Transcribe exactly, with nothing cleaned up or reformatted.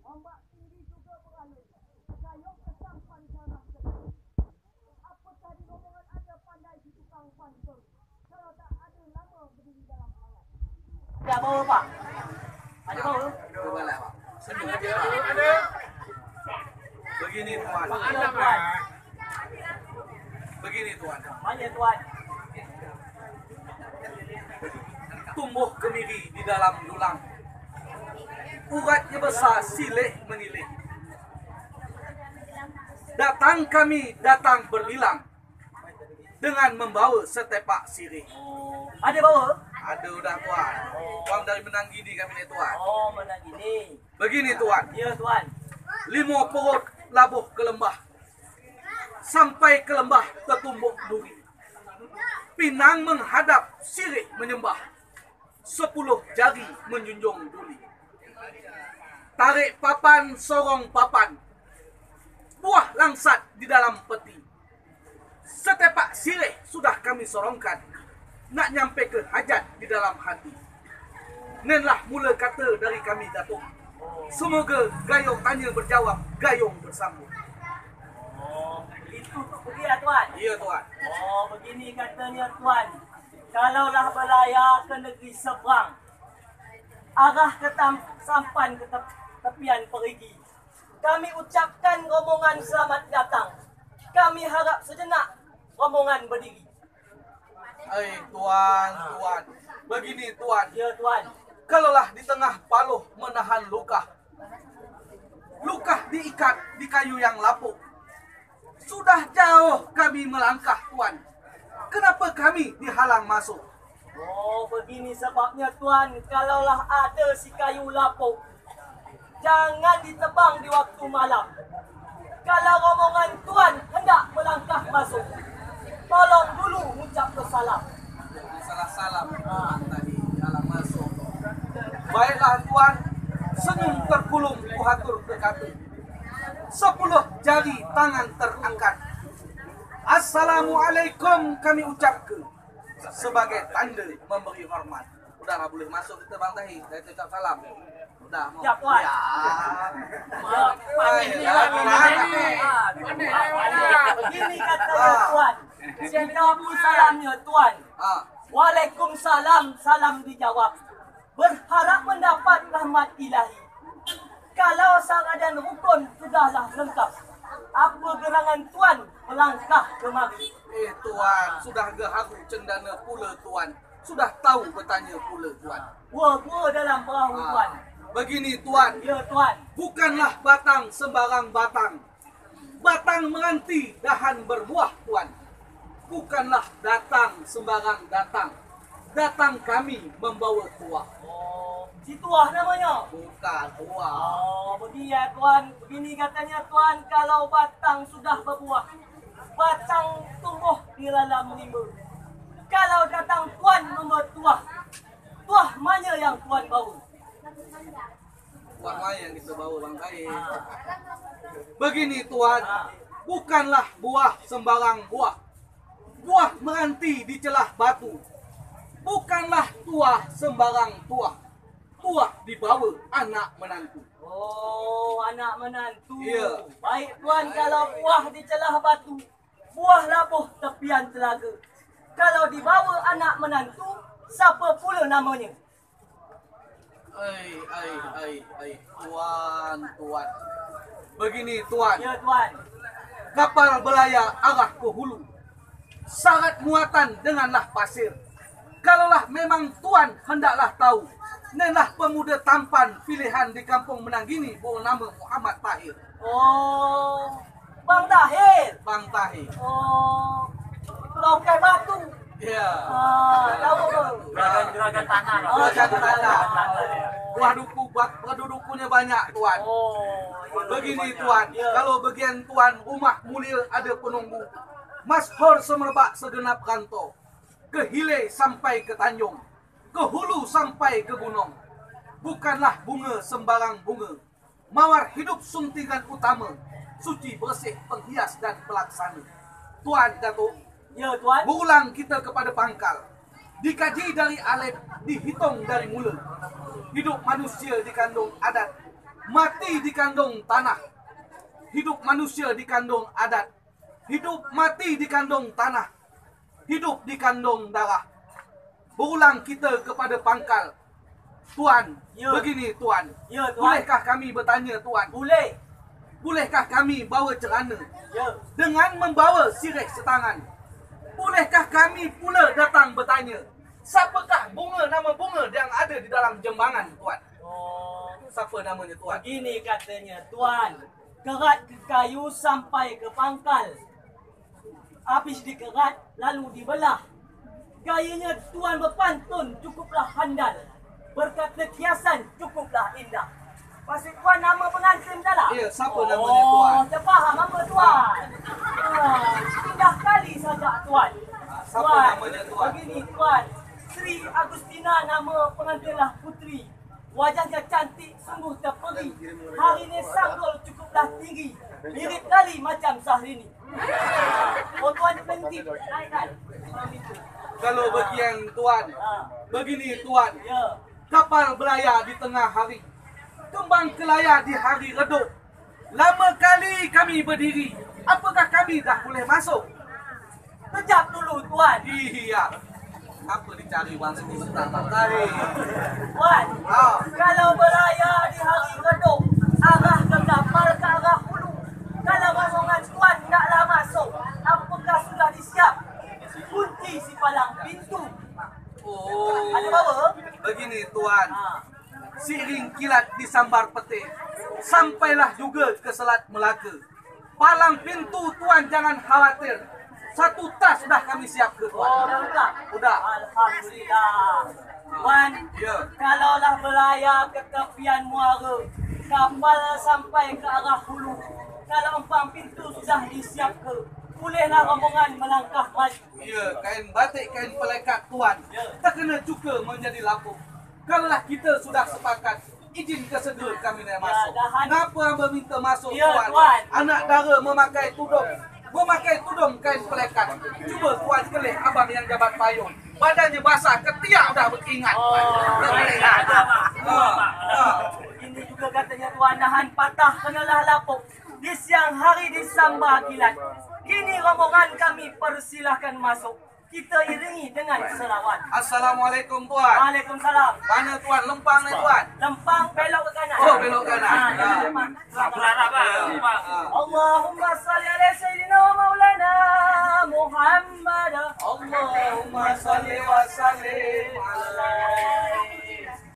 Ombak tinggi juga beralun. Gayung kesampan dalam sepi. Apa tadi rombongan ada pandai di tukang pantun? Kalau tak ada lama berdiri dalam halang. Ada bawa, Pak? Ada bawa? Cubalah, Pak. Senyum. Begini, Tuan. Pak, ada, Pak. Begini, Tuan. Banyak, Tuan. Tumbuh kemiri di dalam dulang. Uratnya besar, sileh menileh. Datang kami, datang berbilang dengan membawa setepak sirih. Ada bawa? Ada udah, Tuan. Tuan dari Menanggini kami ni, Tuan. Oh, Menanggini. Begini, Tuan. Ya, Tuan. Lima perut labuh ke lembah. Sampai ke lembah tertumbuk duri. Pinang menghadap, sirih menyembah. Sepuluh jari menjunjung duli. Tarék papan, sorong papan. Buah langsat di dalam peti. Setepak sirih sudah kami sorongkan. Nak nyampe ke hajat di dalam hati. Nenlah mula kata dari kami, Datuk. Semoga gayung tanya berjawab, gayung bersambung. Oh, itu tu dia, Tuan? Ya, Tuan. Oh, begini katanya, Tuan. Kalaulah berlaya ke negeri seberang, arah ke tam-, sampan ke tep-, tepian perigi. Kami ucapkan rombongan selamat datang. Kami harap sejenak rombongan berdiri. Hai, Tuan, Tuan. Begini, Tuan. Ya, Tuan. Kalaulah di tengah paloh menahan lukah, lukah diikat di kayu yang lapuk. Sudah jauh kami melangkah, Tuan. Kenapa kami dihalang masuk? Oh, begini sebabnya, Tuan. Kalaulah ada si kayu lapuk, jangan ditebang di waktu malam. Kalau rombongan Tuan hendak melangkah masuk, tolong dulu ngucap salam. Salah salam, Tuan, tadi dalam masuk. Baiklah, Tuan, senyum terkulum kuhatur ke kata. Sepuluh jari tangan terangkat. Assalamualaikum kami ucapkan sebagai tanda memberi hormat. Udah lah, boleh masuk kita, Bang Tahir. Saya ucap salam. Udah, mau. Siap, Tuan. Ya. Maaf, Pak. Hai, ini ya, lagi, Tuan. Ini. Ah, ini. Begini katanya, Tuan. Kita pun salamnya, Tuan. Ah. Waalaikumsalam, salam dijawab. Berharap mendapat rahmat ilahi. Kalau syarat dan rukun sudahlah lengkap, apa gerangan Tuan melangkah kemari? Eh, Tuan, sudah geuharu cendana pula, Tuan. Sudah tahu bertanya pula, Tuan. Gua, gua dalam perahu, ah, Tuan. Begini, Tuan. Ya, Tuan. Bukanlah batang sembarang batang. Batang meranti dahan berbuah, Tuan. Bukanlah datang sembarang datang. Datang kami membawa tuah. Oh, si tuah namanya? Bukan, tuah. Oh, begini ya, Tuan. Begini katanya, Tuan, kalau batang sudah berbuah, batang tumbuh di dalam rimba. Kalau datang Tuan membawa tuah, tuah mana yang Tuan bawa? Buah lain yang kita bawa, Bang Said. Begini, Tuan, bukanlah buah sembarang buah. Buah meranti di celah batu. Bukanlah tuah sembarang tuah. Tuah dibawa anak menantu. Oh, anak menantu. Ya. Baik, Tuan, kalau buah di celah batu, buah labuh tepian telaga. Kalau dibawa anak menantu, siapa pula namanya? Ai, ai, ai, ai, Tuan, Tuan. Begini, Tuan. Ya, Tuan. Kapal belayar arah ke hulu. Syarat muatan denganlah pasir. Kalaulah memang Tuan hendaklah tahu, nenlah pemuda tampan pilihan di kampung Menanggini bernama Muhammad Tahir. Oh, Bang Tahir. Bang Tahir. Oh, Lokeh Batu. Ya. Ah, tahu tu. Juragan, juragan tanah. Oh, juragan tanah. Buah duku, buah, buah dukunya banyak, Tuan. Oh, iya. Begini, Tuan. Ya. Kalau bagian Tuan, rumah mulia ada penunggu. Masyhur semerbak segenap rantau. Ke hilir sampai ke tanjung. Ke hulu sampai ke gunung. Bukanlah bunga sembarang bunga. Mawar hidup suntikan utama, suci bersih penghias dan pelaksana. Tuan Datuk, ya, Tuan. Berulang kita kepada pangkal. Dikaji dari alif, dihitung dari mula. Hidup manusia dikandung adat. Mati dikandung tanah, hidup manusia dikandung adat, hidup mati dikandung tanah, hidup dikandung darah. Berulang kita kepada pangkal, Tuan, Ya. begini, Tuan. Ya, Tuan. Bolehkah kami bertanya, Tuan? Boleh. Bolehkah kami bawa celana? Ya. Dengan membawa sirih setangan. Bolehkah kami pula datang bertanya, siapakah bunga, nama bunga yang ada di dalam jembangan, Tuan? Oh. Siapa namanya, Tuan? Begini katanya, Tuan. Kerat ke kayu sampai ke pangkal. Habis dikerat, lalu dibelah. Gayanya Tuan berpantun cukuplah handal. Berkata kiasan cukuplah indah. Maksud Tuan nama pengantin dah lah? Ya, siapa namanya, Tuan? Oh, saya faham apa Tuan. Ah, indah kali saja Tuan. Ah, siapa Tuan, namanya, Tuan? Begini Tuan. Sri Agustina nama pengantinlah putri. Wajahnya cantik sungguh terperi. Hari ini sanggul cukuplah tinggi. Mirip kali macam Syahrini. Oh, Tuan berhenti. Kalau bagian Tuan, Ha. begini Tuan. Ya. Kapal belayar di tengah hari. Kembang ke layar di hari redup. Lama kali kami berdiri. Apakah kami dah boleh masuk? Kejap dulu, Tuan. Iya. Apa dicari bang sini sebentar, Bang? Tadi. Tuan, Ha. kalau belayar di hari redup, arah ke kapal ke arah hulu. Kalau rombongan Tuan tidaklah masuk, apakah sudah disiap kunci si palang pintu? Oh. Ada bawa? Begini, Tuan. Ha. Seiring kilat disambar petir, sampailah juga ke Selat Melaka. Palang pintu Tuan jangan khawatir. Satu tas dah kami siap ke Tuan. Oh, dah udah? Udah. Alhamdulillah. Tuan, Ya. kalaulah belayar ke tepian muara, kapal sampai ke arah hulu, kalau empang pintu sudah disiapkan, bolehlah rombongan melangkah maju. Ya, kain batik, kain pelekat Tuan. Ya. Terkena cuka menjadi lapuk. Kalaulah kita sudah sepakat, izin ke segera kami nak Ya, masuk. dah. Ngapa hamba minta masuk, Ya, Tuan? Tuan. Anak dara memakai tudung. Memakai tudung kain pelekat. Cuba Tuan keleh abang yang jabat payung. Badannya basah, ketiak udah beringat. Oh, Tuan. Beringat. ada, Mak. Ha, ha. Ini juga katanya Tuan, nahan patah kenalah lapuk. Di siang hari disambar kilat. Kini rombongan kami persilahkan masuk. Kita iringi dengan selawat. Assalamualaikum, Tuan. Waalaikumsalam. Mana Tuan? Lempang ni, Tuan? Lempang belok ke kanan. Oh, belok kanan. Ah, Ya. lempang. Berharap, ah, lempang. Ah. Allahu